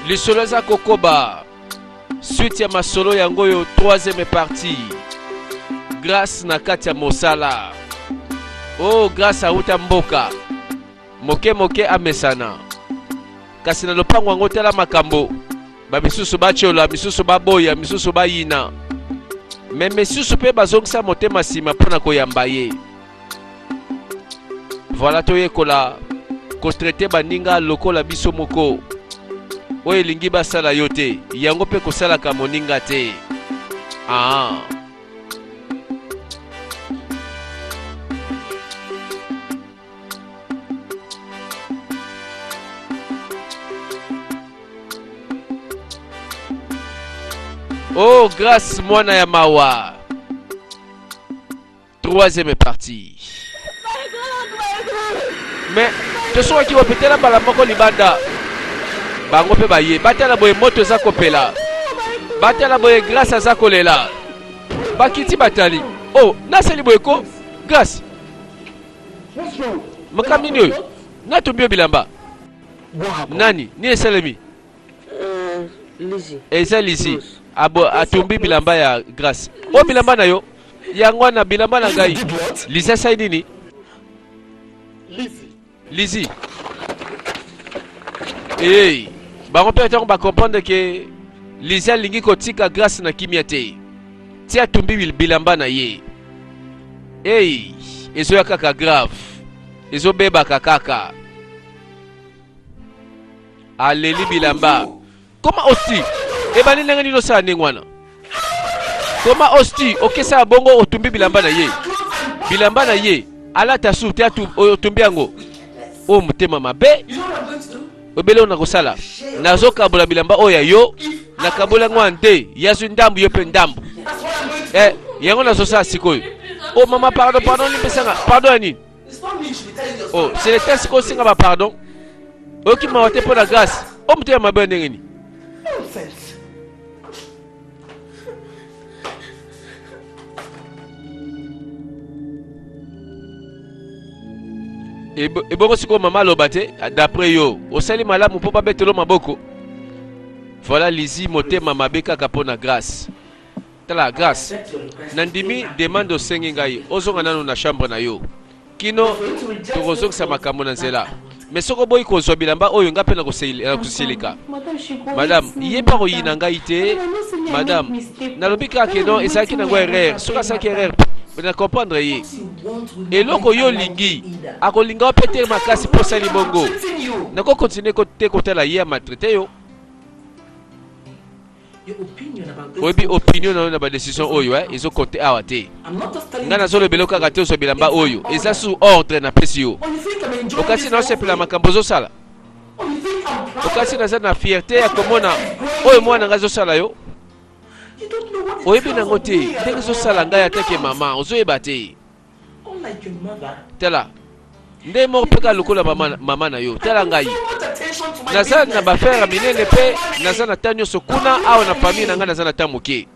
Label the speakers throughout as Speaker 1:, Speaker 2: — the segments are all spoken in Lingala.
Speaker 1: Lisolo eza kokoba. Suite ya masolo yango oyo troisième partie. Grâce na kati ya mosala. Oh, Grâce auta mboka. Moke moke amesana. Kasi na lopango yango tala makambo. Ba misusu batiola, misusu baboya, misusu bayina. Me misusu mpe bazongisa motema nsima mpo na koyamba ye. Voilà, toyekola kotraite baninga lokola biso moko. Oyo elingi basala yo te, yango mpe kosalaka moninga te. Ah. Oh, grâce mwana ya mawa. Troisième partie. Mais tosukaki wapi? Tala mbala moko libanda, bango mpe baye batala boye, moto eza kopela, batala boye, Grâce aza kolela, bakiti batali, oh nasali boye ko Grâce, makambo nini oyo? Natumbi yo bilamba nani? Nini esalemi? Eza Lizzy abo atumbi bilamba ya Grace. O bilamba na yo yango wana bilamba na ngai. Lizzy asali nini? Lizzy. Hey, bango mpe ntango bacomprendre ke Lizzy alingi kotika Grace na kimia te, ti atumbi bilamba na ye. Hey, ezoya kaka grave, ezobebaka kaka. Aleli bilamba koma osti ebandi ndenge nini osala ndenge wana koma osti okesala bongo otumbi bilamba na ye bilamba na ye alata su te otumbi yango oyo motema mabe obele oyo nakosala nazokabola bilamba oyo ya yo nakabola yango ya nde yazwi ndambu yo mpe ndambu eh, yango nazosala sikoyo o oh, mama pardon pardon limbisanga pardon ya nini Oh, c'est le test kosenga ba pardon. Oyoki mawa te mpo na grâce. O motema mabe ya ndenge nini? Ebongo sikoyo mama aloba te d'après yo osali malamu mpo babetelo maboko. Voilà Lizzie motema mabe kaka mpo na grâce. Tala Grace, nandimi demande osengi ngai ozonga nanu na chambre na yo kino tokozongisa makambo na nzela. Mais soki oboyi kozwa bilamba oyo ngai mpe nakosilika. Madame, ye mpe akoyina ngai te. Madame, nalobi kaka ke non, ezalaki nango erreur. Soki asalaki erreur, na comprendre ye. Eloko yo olingi, akolinga yo mpe te makasi mpo osali bongo. Nako continuer te kotala ye a maltraiter yo. Oyebi opinion na yo na ba decision oyo eh, ezo compter awa te. Nga nazolobela yo kaka te ozwa bilamba oyo eza sous ordre napesi yo. Okasi na osepela makambo ozosala? Okasi naza na fierté ya komona oyo mwana ngai azosala yo? Oyebi nango te ndenge ezosala ngai atake mama, ozoyeba te. Tala nde moko mpe kaka lokola mama, mama na yo. Tala ngai naza na bafere ya minene mpe naza na ta nyonso kuna awa na famille na ngai naza na ta moke.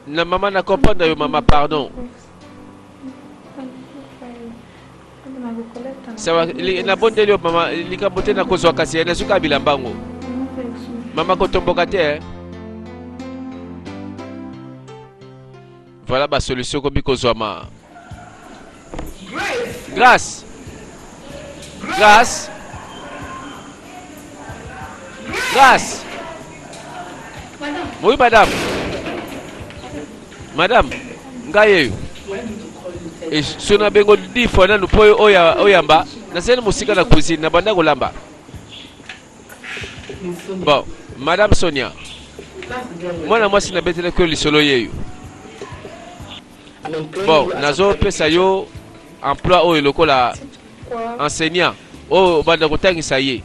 Speaker 1: Na mama na comprendre yo mama pardon. Sawa, nabondeli yo mama, likambo te nakozwa kasi nazwi kaka bilamba yango. Mama kotomboka te eh. Voilà ba solution ekomi kozwama. Grâce. Grâce. Grâce. Oui madame. Madame, ngai yeyo. E so na bengo dix fois nanu po oya oyamba, nazali mosika na cuisine na banda kolamba. Bon, Madame Sonia. Mwana mwasi nabetelaki yo lisolo yeyo. Bon, nazopesa yo emploi oyo lokola enseignant oyo obanda kotangisa ye.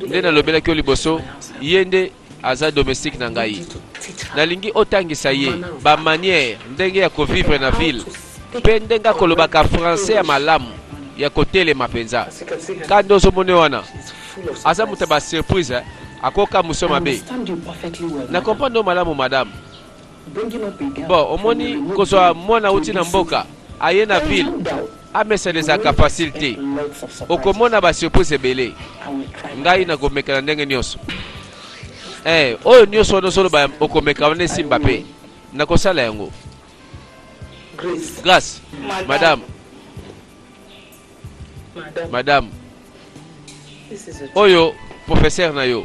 Speaker 1: Nde nalobelaki yo liboso, ye nde aza domestique na ngai. Nalingi otangisa ye ba manière ndenge ya kovivre na ville mpe ndenge akolobaka français ya malamu ya kotelema mpenza. Ka nde ozomona ye wana aza moto ya ba surprise, eh? Akoka moso mabe. Na comprendre yo malamu madame. Bon, omoni kozwa mwana auti na mboka aye na ville, amesana ezalaka facile te. Okomona ba surprise ebele. Ngai nakomeka na ndenge nyonso. Eh, oyo nyonso wana ozoloba okomeka wana esimba mpe nakosala yango. Grace, madame, madame, oyo professeur na yo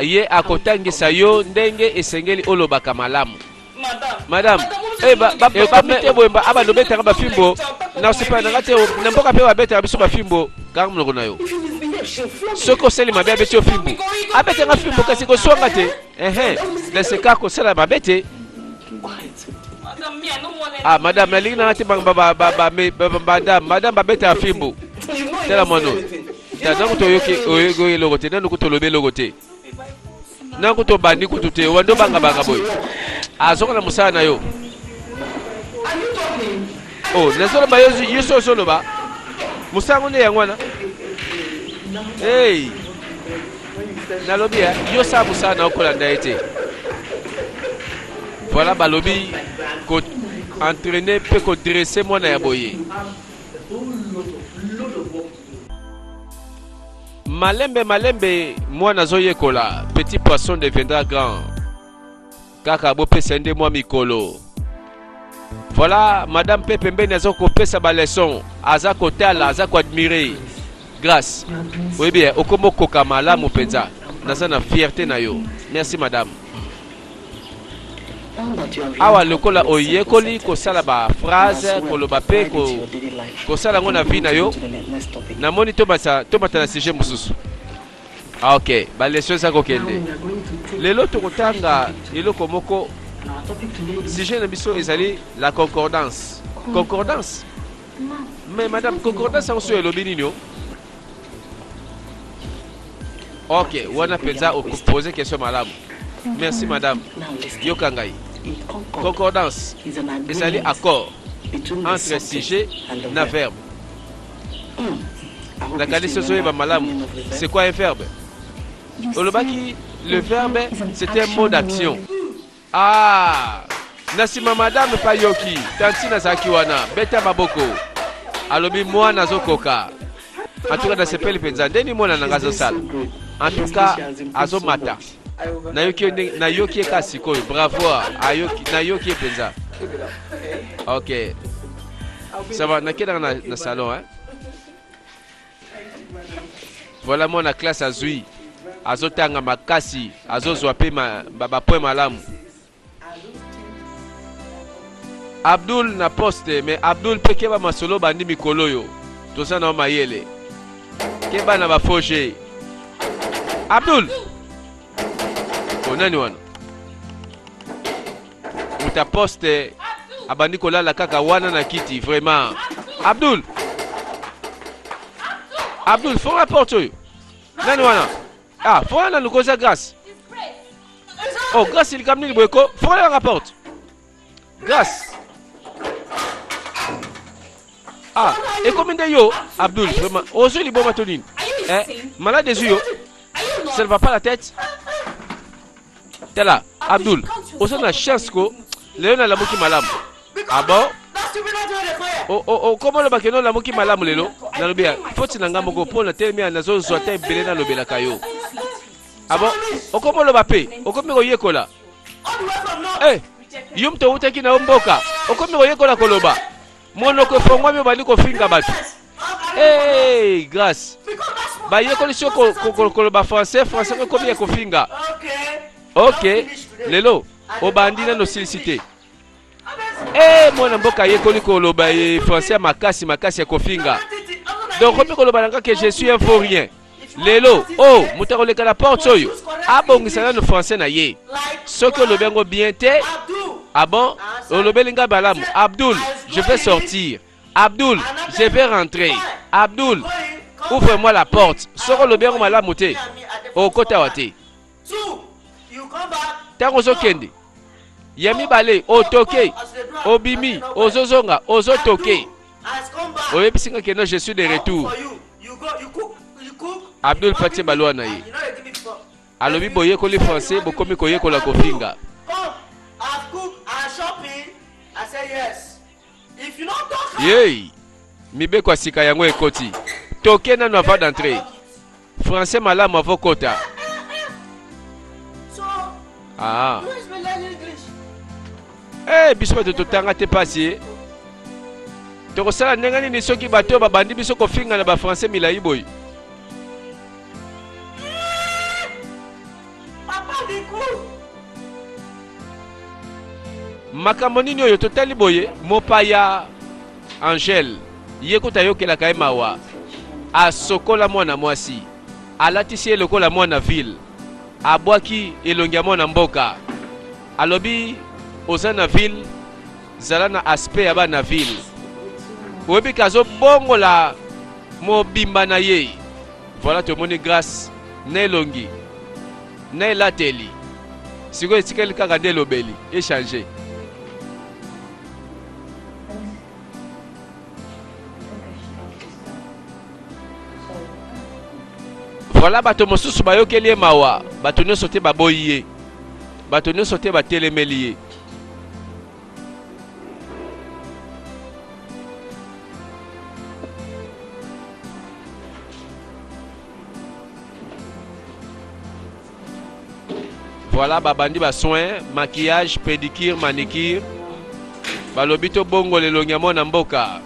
Speaker 1: ye akotangisa yo ndenge esengeli olobaka malamu. Madame, eh, te boye abanda obetaka bafimbo na osepela na nga te. Na mboka mpe babetaka biso bafimbo. Kanga monoko na yo. Soki osali mabe, abeti yo fimbo. Abetanga fimbo kasi koswanga te. Ehe, naseka kosala mabe te. Ah madame, nalingi nanga te. Madame, madame, babetaka fimbo. Tala mwana oyo, ntango toyoki oyoki eloko te, nanu kutu olobi eloko te, nanu kutu obandi kutu te, wandi obangabanga boye. Azoka na mosala na yo. Oh, nazoloba, yo so ozoloba mosala yango nde yango wana. Hey, nalobi yo sala mosala na yo, kolanda ye te. Voilà, balobi ko entraîner mpe ko dresser mwana ya boye malembe malembe, mwana azoyekola. Petit poisson deviendra grand, kaka bopesa nde mwa mikolo. Voilà, madame mpe pembeni aza kopesa ba leçon, aza kotala, aza ko admirer Grâce. Oyebi, okoma okoka malamu mpenza, naza na fierté na yo. Merci madame. Awa lokola oyekoli kosala ba phrase, koloba mpe kosala yango na vie na yo, namoni tomata na sujet mosusu. Ah, ok, ba leçon eza kokende. Lelo tokotanga eloko moko. Sujet na biso ezali la concordance. Concordance, mais madame, concordance yango soki elobi nini? O ok, wana mpenza okopose question malamu. Merci madame. Yoka ngai, concordance ezali accord entre sujet na verbe. Nakanisi ozoyeba malamu c'est quoi un verbe. Olobaki le verbe, c'est un mot d'action. Ah, na nsima madame payoki tanti nazalaki wana, beta maboko, alobi mwana azokoka. En tout cas nasepeli mpenza ndeni mwana na nga azosala. En tout cas azomata, nayoki ye nayoki ye kaka sikoyo. Bravo, ayoki, nayoki ye mpenza. Ok, ça va, nakendaka na salon, hein? Voilà, mwana classe azwi, azotanga makasi, azozwa mpe ba point malamu. Abdul na poste, mais Abdul mpe keba, masolo bandi mikolo oyo, toza na yo mayele, keba na bafoge. Abdul, onani wana moto ya poste abandi kolala kaka wana na kiti. Vraiment, Abdul, Abdul, fonga porte oyo. Nani wana? Ah, fonga nanu koza Grâce. Oh Grâce, likambo nini boye ko? Fonga nanga porte, Grâce. Ah, ekomi nde yo Abdul. Vraiment, ozwi liboma to nini? Eh, malade ezwi yo, ça ne va pas la tête. Tala Abdul, oza na chance ko lelo nalamuki malamu. Ah bon, okoma oloba kende olamuki malamu lelo. Nalobi ya foti na nga moko mpo na telemi ya nazozwa te ebele nalobelaka yo. Ah bon, okoma oloba mpe okomi koyekola. Eh, yo moto owutaki na yo mboka, okomi koyekola koloba, monoko efongwami, obandi kofinga bato. Hey, Grâce, bayekolisi yo koloba français, français ngo ekomi ya kofinga. Ok, lelo obandi, nano osilisi te. E mwana mboka ayekoli koloba ye français ya makasi makasi ya kofinga. Donc okomi koloba na nga ke je suis un vaurien lelo. O oh, moto akoleka na porte oyo abongisa nano français na ye. Soki olobi yango bien te. Ah bon, olobeli nga malamu. Abdul, je vais sortir. Abdul, je vais rentrer. Abdul, ouvre-moi la porte. Soki olobi yango malamu te, okota awa te. Ntango ozokende ya mibale, otoke, obimi, ozozonga, ozotoke, oyebisi nga keno je suis de retour. Abdul patie balwa na ye, alobi boyekoli français, bokomi koyekola kofinga. Yei, mibeko ya sika yango ekoti. Toke nanu avant d'entrer. Français malamu avant kota. Ah. Eh, biso bato totanga te pasi eh. Tokosala ndenge nini soki bato oyo babandi biso kofinga na ba français milayi boye? Makambo nini oyo totali boye? Mopaya Angèle ye kutu ayokelaka ye mawa, asokola mwana mwasi, alatisi ye lokola mwana ville, abwaki elongi ya mwana mboka, alobi oza na ville zala na aspect ya bana ville. Oyebi ke azobongola mobimba na ye. Voilà tomoni Grace na elongi na elateli, sikoyo etikali kaka nde elobeli echange. Voilà bato mosusu bayokeli ye mawa, bato nyonso te baboyi ye, bato nyonso te batelemeli ye. Voilà babandi ba soins, maquillage, pédicure, manicure. Balobi to bongo elongi ya mwana mboka.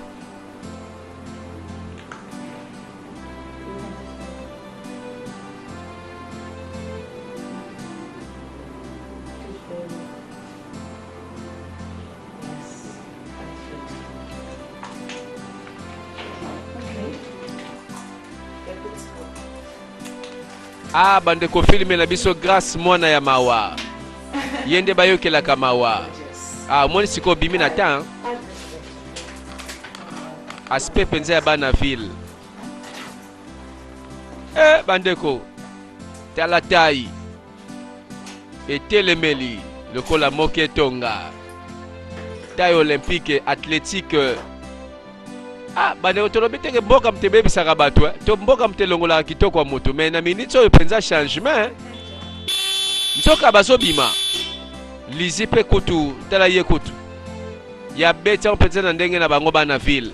Speaker 1: Ah bandeko filme na biso Grace mwana ya mawa ye nde bayokelaka mawa. Ah omoni sikoyo obimi na temps aspect mpenza ya bana ville. Eh bandeko tala tai etelemeli lokola moke tonga taille olympique athlétique. Ah bandeko tolobi teke mboka moto ebebisaka bato eh? To mboka moto elongolaka kitoko ya moto, mais na minute oyo mpenza changement eh? Nzoka bazobima lizi mpe kutu tala ye kutu ya beti yango mpenza na ndenge na bango bana ville.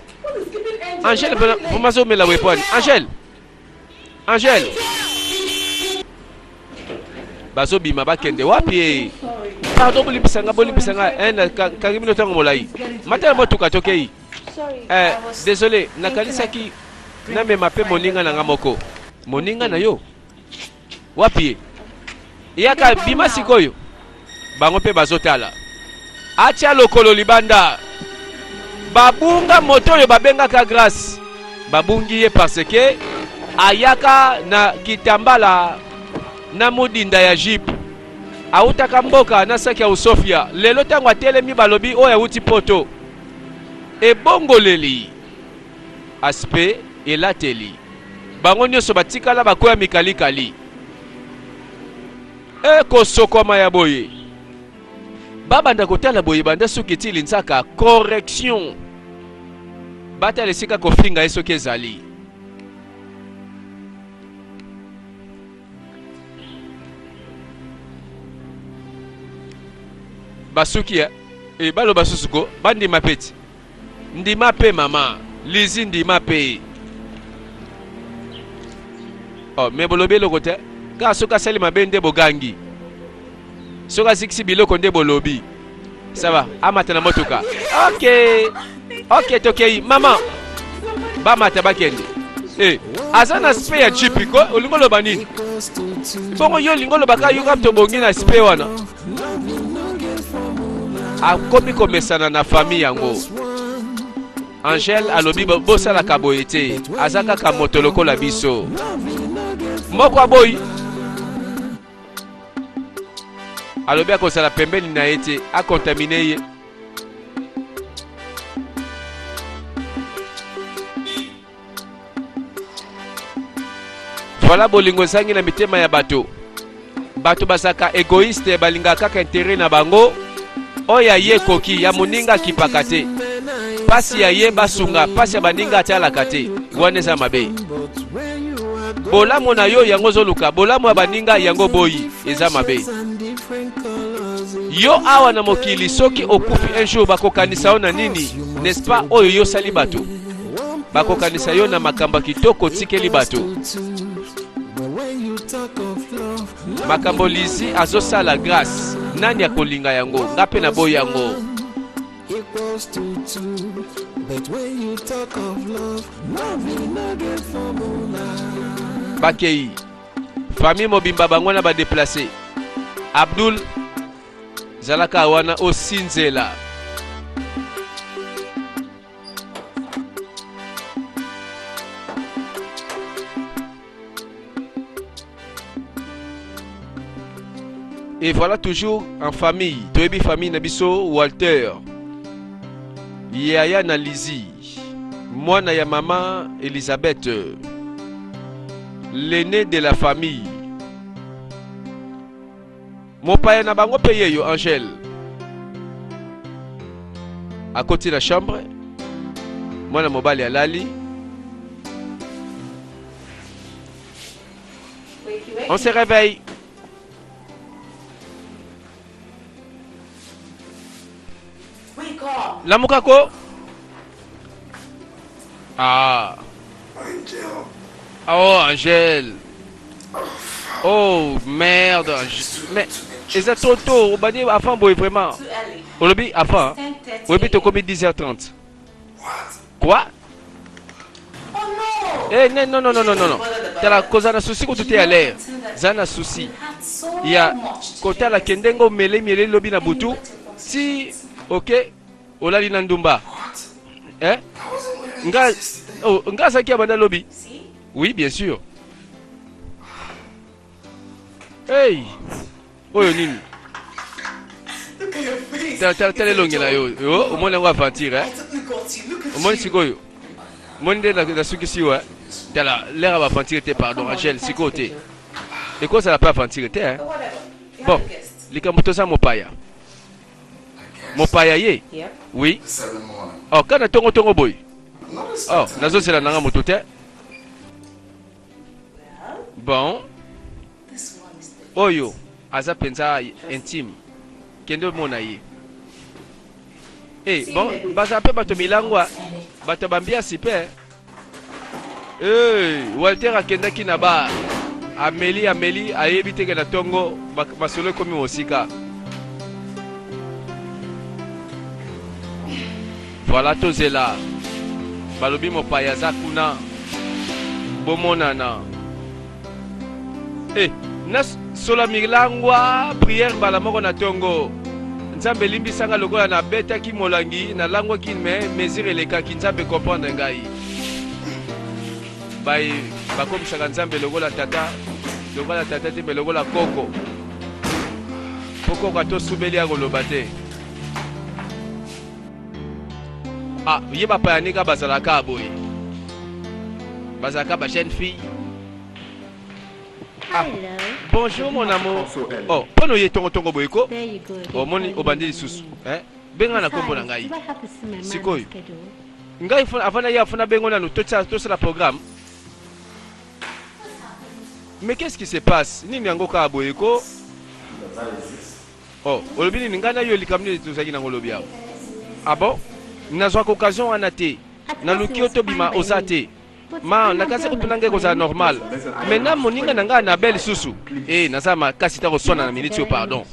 Speaker 1: Angèle vraiment azomela wepwani Angèle Angèle bazobima bakende wapi ye? Pardon, bolimbisa nga, bolimbisa nga eh, nakangi bino ntango molai. Mata na motuka tokei. Eh, désolé, nakanisaki namema mpe moninga na nga moko. Moninga na yo wapi ye? Yaka bima sikoyo. Bango mpe bazotala. Atia lokolo libanda. Babunga moto oyo babengaka Grace. Babungi ye parce que ayaka na kitambala na modinda ya jupe. Autaka mboka na saki ya Usofia. Lelo ntango atelemi balobi oyo awuti poto. Ebongoleli aspect elateli. Bango nyonso batikala bakwea mikalikali. E kosokwama ya boye babanda kotala boye banda soki ti linzaka correction batala esika kofinga ye soki ezali. Basuki eh? E baloba susu ko bandima peti Ndima pe mama Lizzy ndima pe. Oh, mais bolobi eloko te. Kaka soki asali mabe nde bogangi. Soki azikisi biloko nde bolobi. Ça va, amata na motuka. Ok. Ok, tokei. Mama. Bamata bakende. Eh, aza na spe ya jeep ko, olingi oloba nini? Bongo yo olingi oloba kaka yo kaka tobongi na spe wana. Akomi komesana na famille yango. Angèle alobi bosalaka boye te, aza kaka moto lokola biso. Moko aboyi, alobi akozala pembeni na ye te, akontamine ye. Voilà bolingo ezangi na mitema ya bato. Bato bazalaka egoïste, balingaka kaka intérêt na bango. Oyo ya ye ekoki, ya moninga akipaka te. Pasi ya ye basunga, pasi ya baninga atalaka te. Wana eza mabe. Bolamu na yo yango ozoluka, bolamu ya baninga yango boyi, eza mabe. Yo awa na mokili soki okufi un jour bakokanisa yo na nini? N'est-ce pas oyo yo osali bato? Bakokanisa yo na makambo ya kitoko otikeli bato. Makambo Lizzie azosala Grace, nani akolinga yango? Nga mpe naboyi yango. Bakei famille mobimba bango na badeplace. Abdul zalaka wana osinzela. Et voilà toujours en famille. Toyebi famille na biso Walter. Yaya na Lizzie. Mwana ya mama Elisabeth. L'aîné de la famille. Mopaya na bango pe yeyo Angèle. Akoti na chambre. Mwana mobali alali. On se réveille. Lamuka ko. Ah. Oh Angèle. Oh merde. Mais eza trop tôt obandi avant boye vraiment. Olobi avant. Oyebi tokomi 10h30. Quoi? Eh, non, non, non, non, non, non. Tala, koza na souci kutu te ya l'air. Za na souci. Ya kotala ke ndenge omele miele lobi na butu. Si, ok, olali na ndumba. Eh? Nga, oh, nga azalaki abanda lobi. Oui, bien sûr. Hey! Oyo nini? Tala tala tala elongi na yo. Yo omoni yango aventure eh? Omoni sikoyo. Omoni nde nasukisi yo eh? Tala l'heure ya aventure te pardon Angèle sikoyo te. Ekozala pe aventure te eh? Bon, likambo toza mopaya. Mopaya ye? Oui. Oh, kana tongo tongo boye. Oh, nazozela nanga moto te. Bon. Oyo aza penza intime. Kende omona ye. Eh, bon, baza pe bato milangwa, bato ba mbiasi pe. Eh, Walter akendaki na bar. Ameli ameli ayebi te ke na tongo masolo ekomi mosika. Voilà tozela. Balobi mopaya aza kuna. Bomonana. Eh, na sola milangwa prière mbala moko na tongo. Nzambe limbisa nga lokola nabetaki molangi nalangwaki mais mesure elekaki Nzambe comprendre ngai. Bai bakomisaka Nzambe lokola tata lokola tata te mais lokola koko. Po koko atosubeli akoloba te. Ah, ye bapaya ndenge bazalaka boye. Bazalaka ba jeune fille. Ah, bonjour mon amour. Oh, mpo oye tongo tongo boye ko? Omoni obandi lisusu. Eh? Benga na kombo na ngai. Sikoyo. Ngai avant na ye afuna bengo nanu tosala programme. Mais qu'est-ce qui se passe? Nini yango kaka boye ko? Oh, olobi nini? Ngai na yo likambo nini tozalaki nango lobi awa? Ah bon? Nazwaka occasion wana te. Naluki yo tobima oza te. Ma, nakanisi kutu na ngai ekozala normal. Mais na moninga na ngai Annabelle lisusu. Eh, naza makasi ta koswana na minute oyo pardon.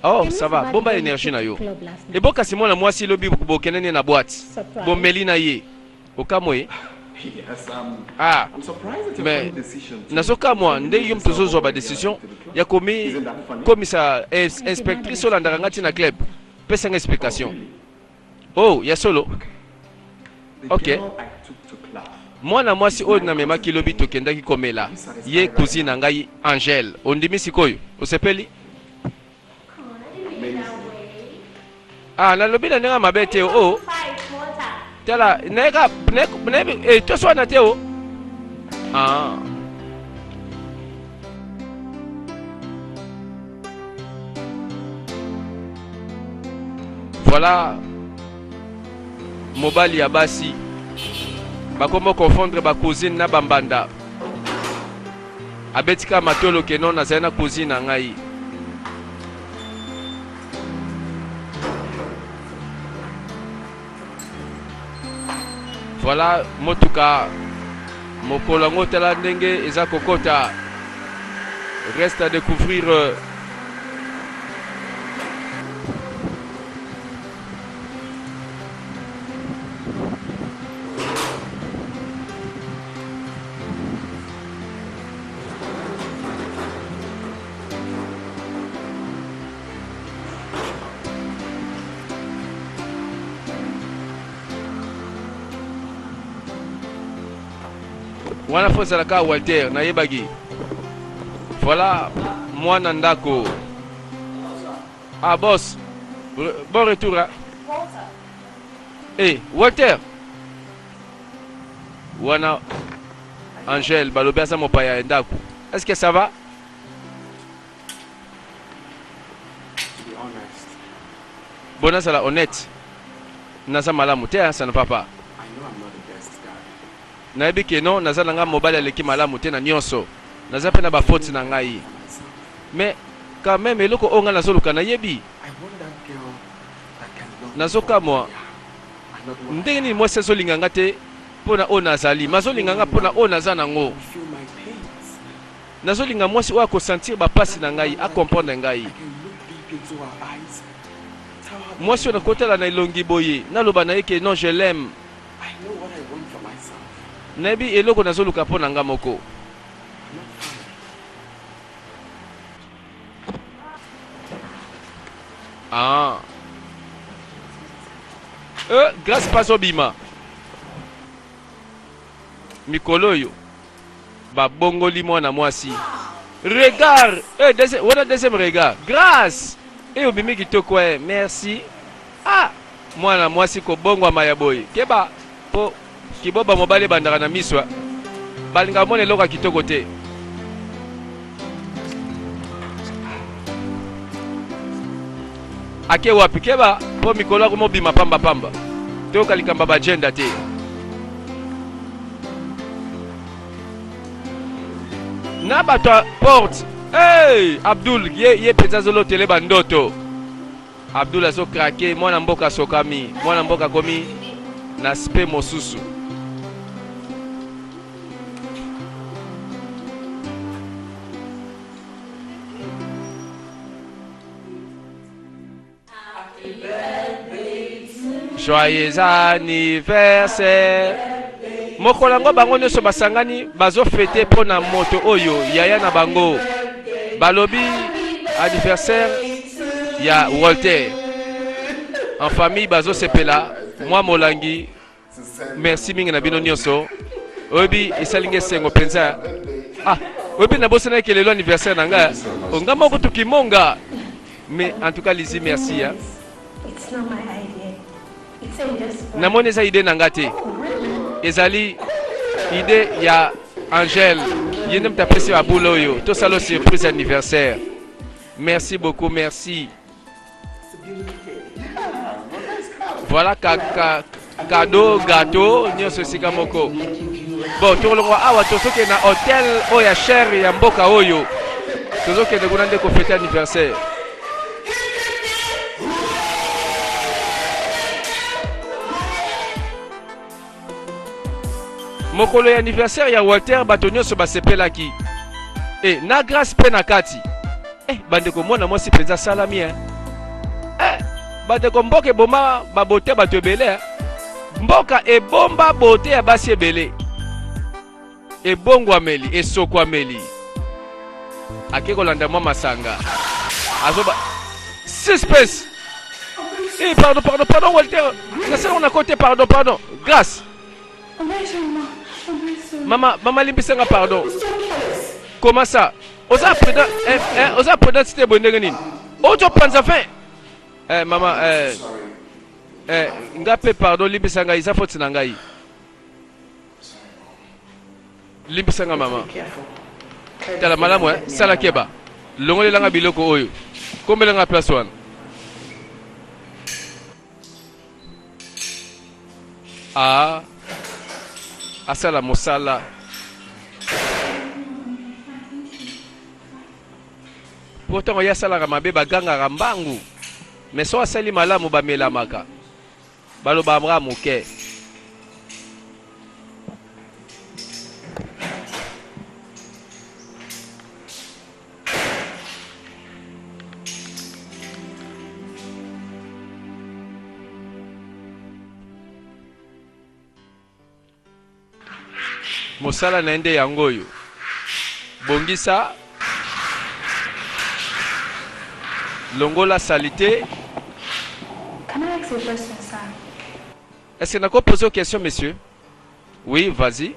Speaker 1: Oh, ça va. Bomba energie na yo. Ebo kasi mwana mwasi lobi bokende ne na boîte. Bomeli na ye. Okamwe? Ah, mais nazokamwa ndenge yo moto ozozwa ba decision ya komi komisa inspectrice olandaka nga ti na club. Pesa nga explication. Oh, ya solo? Ok. Mwana mwasi oyo namemaki lobi tokendaki komela ye cousine na ngai Angèle. Ondimi sikoyo? Osepeli? Ah, nalobi na ndenge mabe te o. Oh. Tala, nayeka nayebi eh, toswana te o. Oh. Ah. Voilà mobali ya basi bakomo confondre ba cousine na bambanda abeti kaka matolo ke non nazali na cousine na ngai Voilà motuka mokolo yango tala ndenge eza kokota. Reste à découvrir euh, wana fo ezala kaka walter nayebaki voilà mwana ndako ah boss bon retour hein? Hey, eh, walter wana angèle balobi aza mopaya ya ndako est ce que ça va Bon nazala honnête naza malamu te hein, ça ne va pas. Nayebi ke non naza na ngai mobali aleki malamu te na nionso naza pe na ba fautes na ngai mais quand meme eloko oyo ngai nazoluka nayebi. Nazokamwa ndenge nini mwasi azolinga nga te mpo na oyo nazali mais azolinga nga mpo na oyo naza nango. Nazo linga mwasi oyo ako sentir ba pasi na ngai, a comprendre ngai. Mwasi oyo nakotala na elongi boye, naloba na ye que non je l'aime. Nayebi eloko nazoluka mpo na nga moko. Ah. Euh, Grace pas obima. Mikolo oyo Ba bongoli mwana mwasi. Regard eh deuxième wana deuxième regard. Grace eh obimi kitoko eh merci. Ah mwana mwasi kobongwama ya boye. Keba po kiboba mobali ebandaka na miso. Eh. Balinga mona eloko ya kitoko te. Ake wapi keba po mikolo akomobima pamba pamba. Toyoka likambo ya ba agenda te. Na bato ya porte. Hey, Abdul ye ye mpenza azolotele bandoto. Abdul azo craquer mwana mboka asokami, mwana mboka akomi na aspect mosusu. Joyeux anniversaire. Mokolo yango bango nyonso basangani bazofete mpo na moto oyo yaya na bango balobi anniversaire ya Walter en famille bazosepela mwa molangi Merci mingi na bino nyonso. Oyebi esali nga esengo mpenza. Ah, oyebi nabosanaki lelo anniversaire na nga. Nga moko tukimonga. Mais en tout cas Lizzie, merci hein. Namoni eza idée na nga te. Ezali idée ya Angèle. Ye nde moto apesi ba boule oyo. Tosala surprise anniversaire. Merci beaucoup, merci. Voilà ka, ka, cadeau gâteau nyonso esika moko. Bon, tokolongwa awa tozokende na hotel oyo ya cher ya mboka oyo. Tozokende kuna nde kofete anniversaire. Mokolo ya anniversaire ya Walter bato nyonso basepelaki. E, na Grace mpe na kati. Eh, bandeko mwana mwasi mpenza asalami eh. Eh, bandeko mboka eboma babote bato ebele eh. Mboka ebomba bote ya basi ebele. Ebongwameli, esokwameli. Ake kolanda mwa masanga. Azoba suspense. Eh, pardon, pardon, pardon, Walter. Nasala na côté, pardon, pardon. Grâce. Mama, mama limbisa nga pardon. Comment ça? Oza prudent, eh, eh, oza prudent te boye ndenge nini? Ozo panza fin. Eh, mama, eh, eh, nga pe pardon limbisa ngai, eza faute na ngai. Limbisa nga mama. Tala malamu eh, sala keba. Longolela nga biloko oyo. Kombela nga place wana. Ah, asala mosala. Po ntango ye asalaka mabe bagangaka mbangu, mais soki asali malamu bamelamaka. Baloba mra moke. Mosala na ye nde yango oyo. Bongisa, longola salite.
Speaker 2: Can I ask a question, sir?
Speaker 1: Est-ce que nako poser question, monsieur? Oui, vas-y.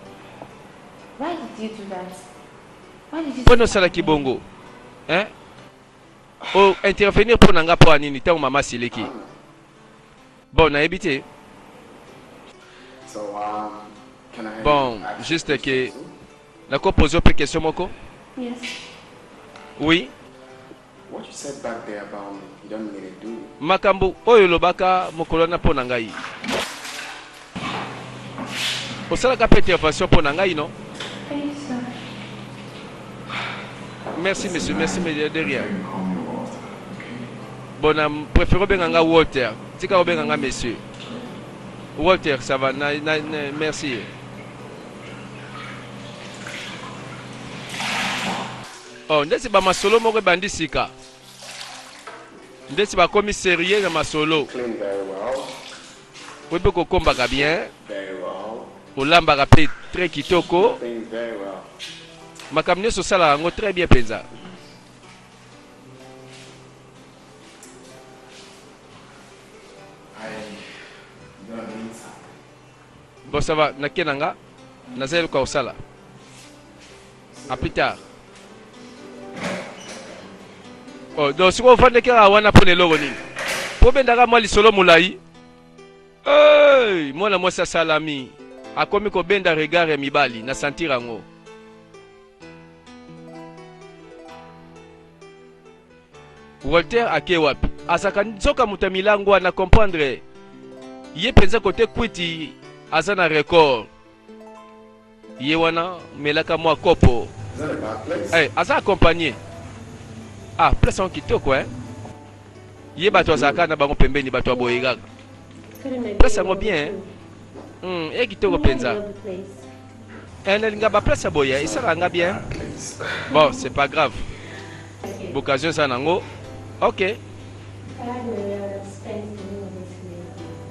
Speaker 2: Why did you do that? Why did you
Speaker 1: Mpo osalaki bongo? Hein? O intervenir mpo na nga mpo ya nini ntango mama asiliki? Bon, nayebi te.
Speaker 3: So, can I
Speaker 1: Bon,
Speaker 3: ask
Speaker 1: juste
Speaker 3: a
Speaker 1: que
Speaker 3: question too?
Speaker 1: nako poser mpe question moko.
Speaker 2: Yes.
Speaker 1: Oui.
Speaker 3: What you said back there about me, you don't mean it, do you?
Speaker 1: Makambo oyo olobaka mokolo wana mpo na ngai. Osalaka mpe intervention mpo na ngai, non?
Speaker 2: Thank you, sir.
Speaker 1: Merci, monsieur. Merci, mais de rien.
Speaker 3: You can call me Walter, okay?
Speaker 1: Bon, na préfère obenga nga Walter. Tika obenga nga monsieur. Walter, ça va. Na, na, na, merci. Oh, ndeti ba masolo moko ebandi sika. Ndeti bakomi sérieux na masolo.
Speaker 3: Clean very well,
Speaker 1: Oyebi kokombaka bien,
Speaker 3: very well.
Speaker 1: olambaka mpe très kitoko.
Speaker 3: Things very well.
Speaker 1: Makambo nyonso osalaka yango très bien mpenza.
Speaker 3: I'm gonna need something.
Speaker 1: Bon, ça va, nake na nga, naza eloko ya kosala. À plus tard. Oh, donc sikoyo ofandaki kaka wana mpo na eloko nini? Mpo obendaka mwa lisolo molai. Hey, mwana mwasi asalami akomi kobenda regard ya mibali na sentir yango. Walter ake wapi? Azalaka nzoka moto ya milango wana comprendre ye mpenza kote kwiti aza na record. Ye wana melaka mwa kopo.
Speaker 3: Is that a bad place?
Speaker 1: Eh, aza accompagné. Ah, place yango kitoko eh. Ye bato azalaka na bango pembeni bato ya boye kaka. Place yango bien eh. E kitoko mpenza. Eh, nalinga ba place ya boye esalaka nga bien.
Speaker 3: Bad place.
Speaker 1: Bon, c'est pas grave. Occasion eza nango. Ok.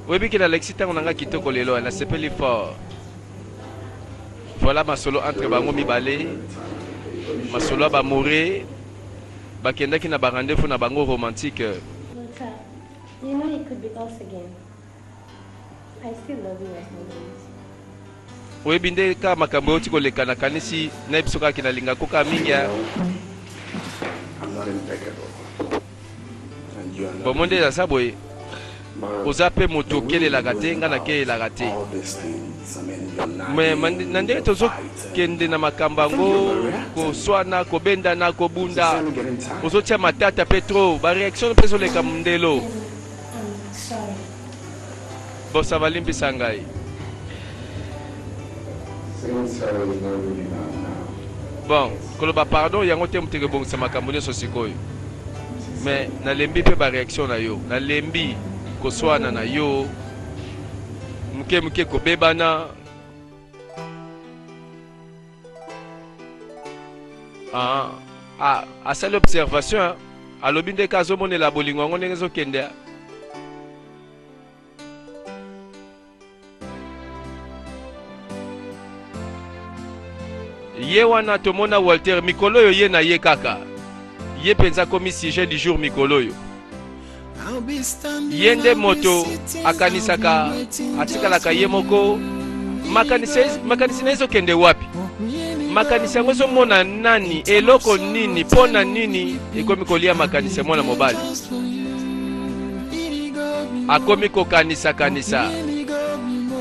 Speaker 1: Oyebi ke nalekisi ntango na nga kitoko lelo, nasepeli fort. Voilà masolo entre bango mibale, masolo ya b'amoureux bakendaki na ba rendez-vous na bango romantique.
Speaker 2: Walter, you know it could be us again. I still love you as always.
Speaker 1: Oyebi nde kaka makambo euti koleka, nakanisi nayebi biso kaka ke nalinga koka mingi ya.
Speaker 3: I'm not impeccable. And you are not.
Speaker 1: Bomo nde aza boye,
Speaker 3: But
Speaker 1: oza mpe moto
Speaker 3: the way
Speaker 1: okelelaka
Speaker 3: you're
Speaker 1: te,
Speaker 3: going
Speaker 1: nga
Speaker 3: about
Speaker 1: nakelelaka te.
Speaker 3: all these things, I mean, you're
Speaker 1: Me
Speaker 3: nagging,
Speaker 1: na ndenge
Speaker 3: you're
Speaker 1: tozokende
Speaker 3: fighting.
Speaker 1: na makambo
Speaker 3: I think you're
Speaker 1: yango,
Speaker 3: overreacting.
Speaker 1: koswana, kobendana, kobunda,
Speaker 3: Sincerely getting tired.
Speaker 1: ozotia matata mpe trop, ba réaction mpe ezoleka ndelo.
Speaker 2: I'm sorry.
Speaker 1: Bosa balimbisa ngai.
Speaker 3: Saying sorry is not really bad now.
Speaker 1: Bon, koloba pardon yango te moto ekobongisa makambo nyonso sikoyo. Me nalembi mpe ba réaction na yo, nalembi koswana na yo, moke moke kobebana. Ah, ah, asali observation hein. Alobi ndeke azomonela bolingo yango ndenge ezokende. Ye wana tomona Walter mikolo oyo ye na ye kaka ye mpenza akomi sujet du jour mikolo oyo. Ye nde moto akanisaka atikalaka ye moko. Makanisi makanisi na ye ezokende wapi? Makanisi yango ezomona nani? Eloko nini? Mpo na nini ekomi kolia makanisi ya mwana mobali? Akomi kokanisa-kanisa.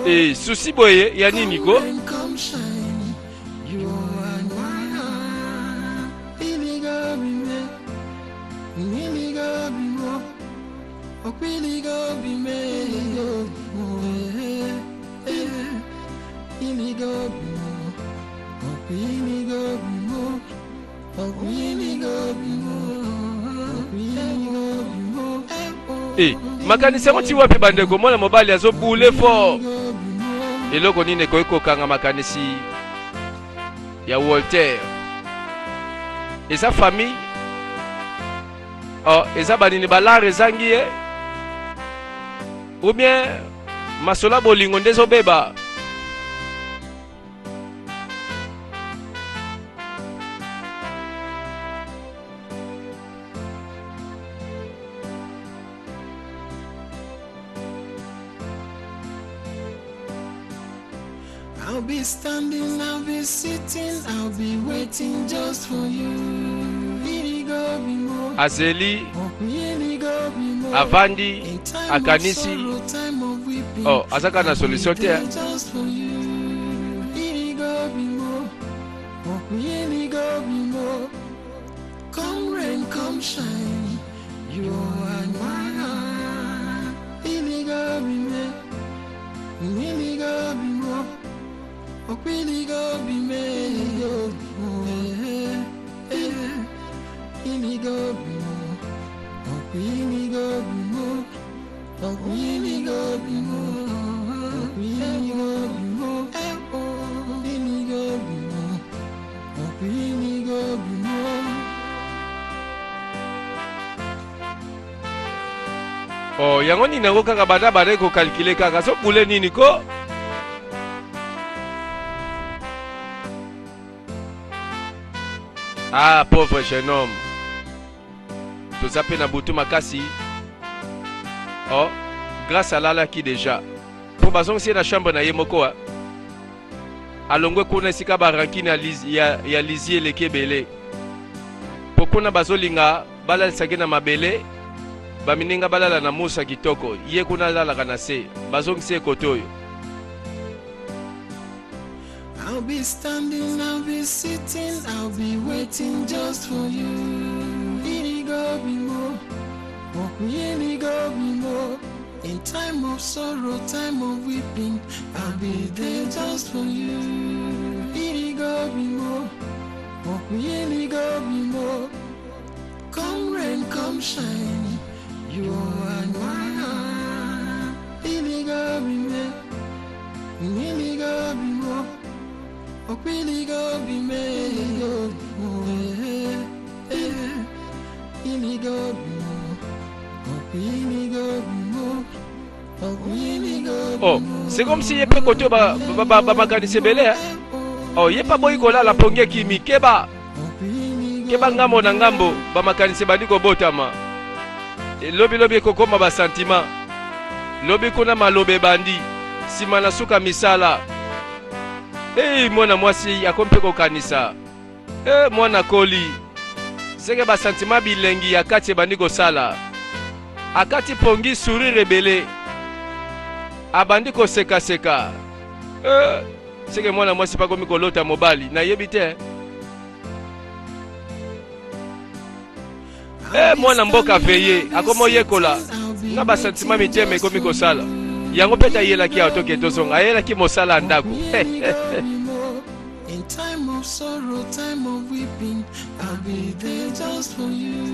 Speaker 1: E, susi boye ya nini ko? E, makanisi yango ti wapi bandeko? Mwana mobali azobule fort. Eloko nini ekoki kokanga makanisi ya Walter? Eza famille? Oh, eza banini balare ezangi ye? Ou bien masolo ya bolingo nde ezobeba?
Speaker 4: I'll be standing, I'll be sitting, I'll be waiting just for you.
Speaker 1: Azeli avandi akanisi oh aza kaka na solution te.
Speaker 4: Come rain, come shine, you are my heart.
Speaker 1: Oh, yango nini yango kaka banda banda kokalkile kaka so bule nini ko ah pauvre jeune homme toza mpe na butu makasi oh grâce alalaki deja mpo bazongisi ye na chambre na ye moko alongwe kuna esika ba rancune ya, ya, ya lizi eleki ebele mpo kuna bazolinga balalisaki na mabele bamininga balala na musa kitoko ye kuna alalaka na se bazongisi ye kote oyo.
Speaker 4: I'll be standing, I'll be sitting, I'll be waiting just for you. In time of sorrow, time of weeping, I'll be there just for you. Come rain, come shine, you are my heart.
Speaker 1: Oh, c'est comme si ye mpe kote bamakanisi ebele oh, ye mpe aboyi kolala mpongi ekimi keba keba ngambo na ngambo bamakanisi ebandi kobotama lobilobi ekokoma basantima lobi kuna maloba ebandi nsima na suka misala ei mwana mwasi akomi mpe kokanisa e mwana koli seke basantima bilengi ya kati ebandi kosala akati pongi sourire ebele abandi kosekaseka e, seke mwana mwasi mpe akomi kolota mobali nayebi te e mwana mboka veye akomi oyekola na basantima mitema ekomi kosala yango mpe tayelaki awa toke tozonga ayelaki mosala ya ndako.
Speaker 4: In time of sorrow, time of weeping, I'll be there just for you.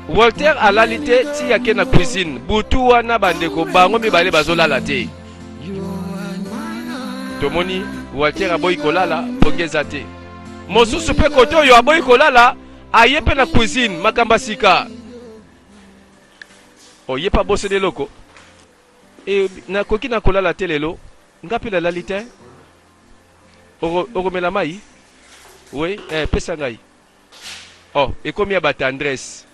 Speaker 1: Walter alali te ti ake na cuisine butu wana bandeko bango mibale bazolala te. Tomoni Walter aboyi kolala pongi eza te. Mosusu mpe kote oyo aboyi kolala aye mpe na cuisine makambo ya sika. Oye mpe abosani eloko. E, nakoki na kolala te lelo nga mpe nalali te. Okomela mai? Oui, eh, pesa ngai. Oh, ekomi ya ba tendresse.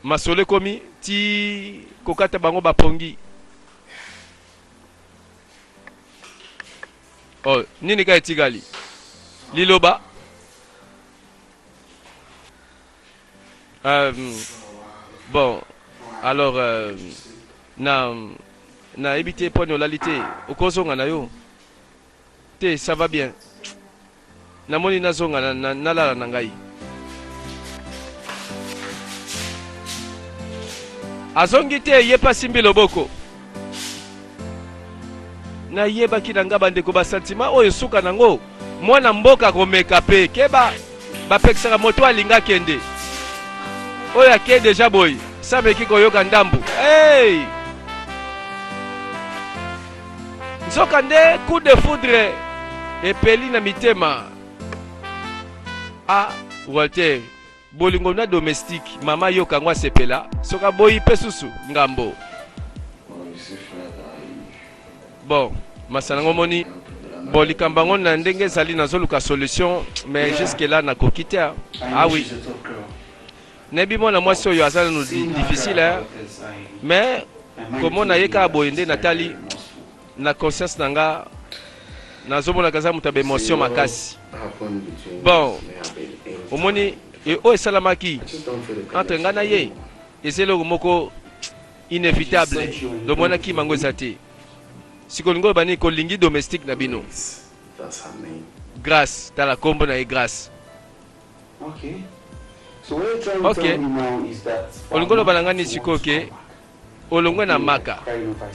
Speaker 1: Masolo ekomi ti kokata bango bapongi. Oh, nini ka etikali? Liloba. Euh, bon, alors euh, na nayebi te poni olali te okozonga na yo te ça va bien namoni nazonga nalala na ngai azongi te ye mpe asimbi loboko nayebaki na nga bandeko basantima oyo suka nango mwana mboka akomeka mpe keba bapekisaka moto alinga akende oyo ake deja boye sameki koyoka ndambu hey! Nzoka nde coup de foudre epeli na mitema. Ah Walter, bolingo na domestique, mama yoka yango asepela, soki aboyi pe susu ngambo. Bon, masana ngo moni bon likambo yango na ndenge ezali nazoluka solution mais jusque là nakoki te. Ah oui. Nayebi mwana mwasi oyo aza nanu difficile hein? Mais. Komona ye kaka boye nde natali na conscience na nga nazomona kaza moto ya baemotion makasi. Bon, omoni oyo esalamaki entre nga na ye eza eloko moko inévitable, lomona kima yango eza te. Sikoyo olingi oloba nini kolingi domestique na bino? Grace, tala kombo na ye Grace. Ok, olingi oloba na ngai nini sikoyo ke olongwe na maka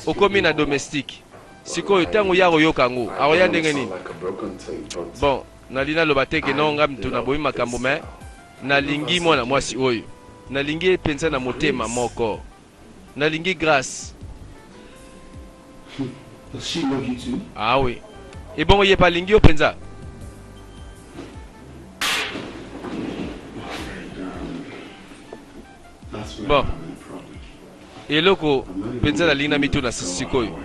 Speaker 1: okomi na domestique? Sikoyo ntango ye akoyoka yango akoya ndenge nini? Bon, nalingi naloba te ke no ngai mutu naboyi makambo, mais nalingi mwana mwasi oyo, nalingi ye mpenza na motema moko, nalingi Grace. Ah oui, ebongo ye pe alingi yo mpenza? Bon, eloko mpenza nalingi na mituna sikoyo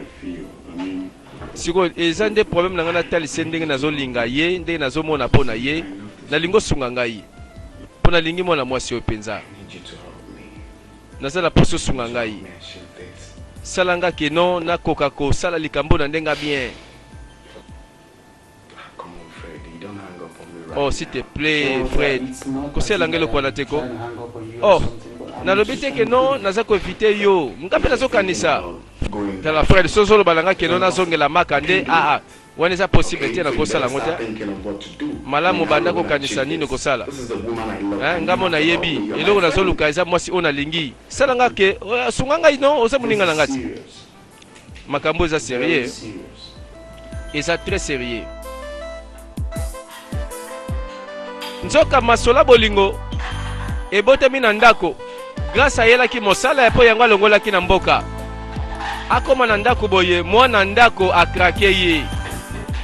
Speaker 1: sikoyo eza nde problème na ngai, natalisa ndenge nazolinga ye, ndenge nazomona mpo na ye. Nalingi osunga ngai mpo nalingi mwana mwasi oyo mpenza. Naza na mposa osunga ngai, sala nga ke non nakoka kosala likambo na ndenge bien. Oh, s'il te plaît Fred, kosala ngai eloko wana te ko. Oh, nalobi te ke non naza koevite yo, nga mpe nazokanisa. Tala Fred, soki ozoloba na nga ke non nazongela maka nde aa wana eza possible te, nakosala yango te. Malamu banda kokanisa nini okosala. Nga mo nayebi eloko nazoluka eza mwasi oyo nalingi. Sala nga ke sunga ngai, non oza moninga na nga ti. Makambo eza sérieux, eza très sérieux. Nzoka masola bolingo ebotami na ndako. Grâce ayelaki mosala ya mpo yango alongolaki na mboka. Akoma na ndako boye, mwana ndako akrake ye.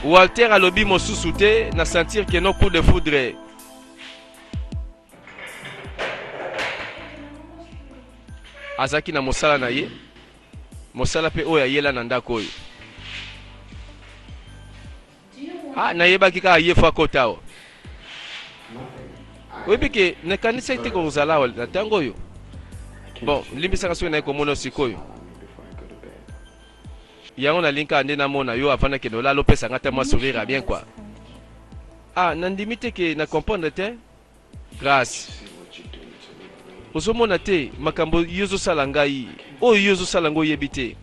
Speaker 1: Walter alobi mosusu te na sentir que no coup de foudre. Azalaki na mosala na ye, mosala mpe oyo ayela na ndako oyo. Ah, nayebaki kaka ye fo akota awa. Oyebi ke nakanisaki te kozala awa na ntango oyo. Bon, limbisaka soki naye komona sikoyo. Yango nalingi kaka nde namona yo avant nakende olala, opesa nga ata mwa sourire ya bien quoi. Ah, nandimi te ke na comprendre te. Grâce, ozomona te makambo yo ozosala ngai, oyo yo ozosala ngai oyebi te.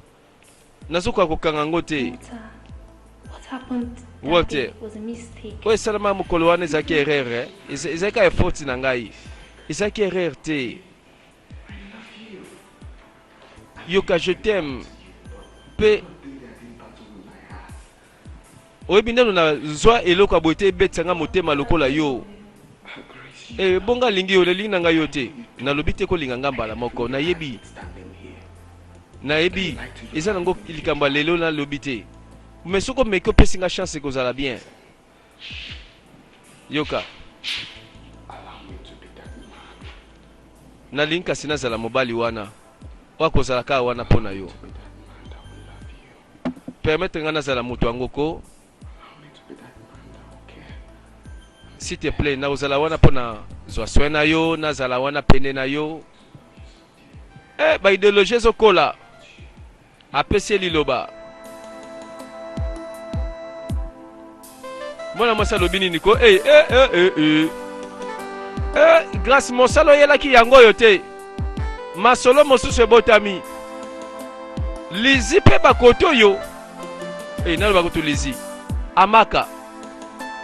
Speaker 1: Nazokoka kokanga yango te. Walter, oyo esalama mokolo wana ezalaki erreur, eh? Ezalaki kaka faute na ngai, ezalaki erreur te. Yoka, je t'aime mpe oyebi ndano nazwa eloko ya boye te ebetisa ngai motema lokola yo. Eh, bonga alingi yo, lelingi na ngai yo te. Nalobi te kolinga ngai mbala moko, nayebi nayebi eza nango likambo ya lelo, nalobi te, mais soki omeki opesi nga chance ekozala bien. Yoka, nalingi kasi nazala mobali wana oyo akozala kaka wana mpo na yo. Permettre nga nazala moto yango ko, s'il te plaît. Nakozala wana mpo na zwa soin na yo, nazala wana pene na yo. Eh, ba idéologie ezokola. Apesi ye liloba. Mwana mwasi alobi nini ko? Eh, eh, eh, eh, eh. Eh, Grâce, mosala oyelaki yango oyo te. Masolo mosusu ebotami. Lizi mpe bakote oyo. Eh, naloba kutu Lizi amaka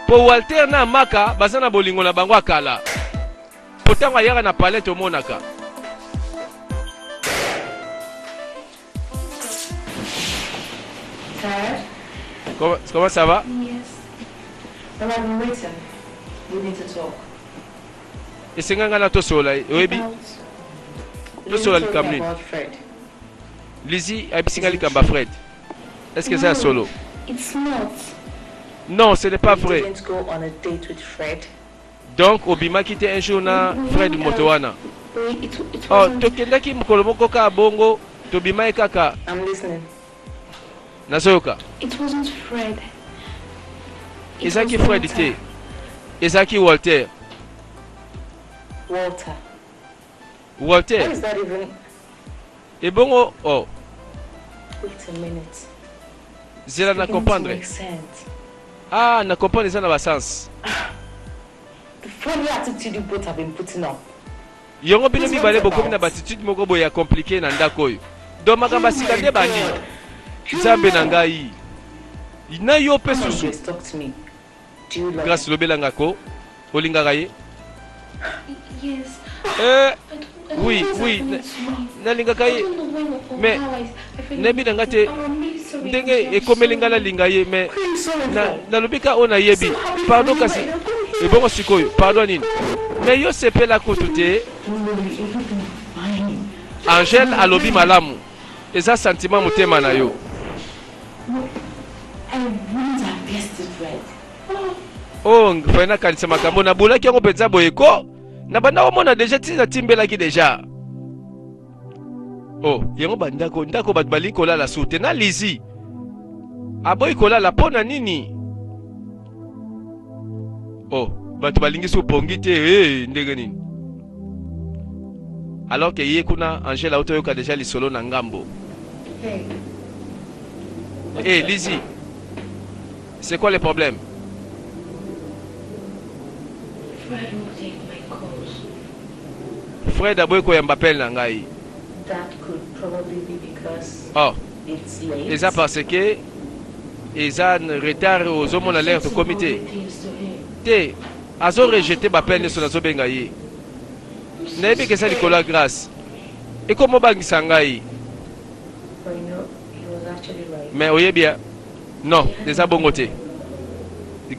Speaker 1: po Walter na amaka baza na bolingo na bango akala, po ntango ayaka na palais tomonaka.
Speaker 5: Tired?
Speaker 1: Comment ça va?
Speaker 5: Yes. Well, I've been waiting. We need to talk.
Speaker 1: Esenga ngai na tosola, oyebi. Tosola likambo nini? Lizzie ayebisi ngai likambo ya Fred. Est-ce que eza ya solo?
Speaker 2: It's not.
Speaker 1: Non, ce n'est pas
Speaker 5: You
Speaker 1: vrai.
Speaker 5: didn't go on a date with Fred.
Speaker 1: Donc obimaki te un jour na Fred moto wana?
Speaker 2: It
Speaker 1: Oh,
Speaker 2: wasn't.
Speaker 1: tokendaki mokolo moko kaka bongo, tobimaki kaka.
Speaker 5: I'm listening.
Speaker 1: Nazoyoka.
Speaker 2: It wasn't Fred. It
Speaker 1: Ezalaki
Speaker 2: was
Speaker 1: Fred
Speaker 2: Walter.
Speaker 1: te, ezalaki Walter.
Speaker 5: Walter.
Speaker 1: Walter.
Speaker 5: How is that even?
Speaker 1: Ebongo, oh.
Speaker 5: Wait a minute.
Speaker 1: Zela na comprendre. Ah, na comprendre eza na ba sens.
Speaker 5: The funny attitude you both have been putting up.
Speaker 1: Yongo bino mibale bokomi na batitude moko boye ya compliqué na ndako oyo. Donc makambo ya sika nde bandi. Nzambe na ngai. Na yo pe susu. Grace lobela nga ko. Olingaka ye?
Speaker 2: Yes.
Speaker 1: Eh, oui, oui. Nalingaka ye. Mais nayebi na nga te ndenge ekomeli nga nalinga ye mais nalobi ka oyo nayebi pardon kasi ebongo sikoyo pardon nini mais yo sepela kutu te angèle alobi malamu eza sentiment motema na yo Oh, fallait nakanisa makambo nabulaki yango mpenza boye ko na banda komona deja ti natimbelaki deja oh yango bandako ndako bato balingi kolala su te na lizi aboyi kolala mpo na nini oh bato balingi su pongi te hey, eh, ndenge nini alors que ye kuna angela auti oyoka deja lisolo na ngambo
Speaker 5: hey.
Speaker 1: Hey, eh, Lizzie, C'est quoi le problème?
Speaker 2: Fred won't take my calls.
Speaker 1: Fred aboyi koyamba appel na ngai.
Speaker 5: That could probably be because
Speaker 1: oh.
Speaker 5: it's late.
Speaker 1: Eza parce que eza retard ozomona l'heure tokomi te. Te azo rejeter ba appel nyonso nazobenga ye. Nayebi ke eza likolo ya grâce. Ekomobangisa ngai.
Speaker 5: But you know, he was actually right.
Speaker 1: Mais oyebi hein? Non, eza bongo te.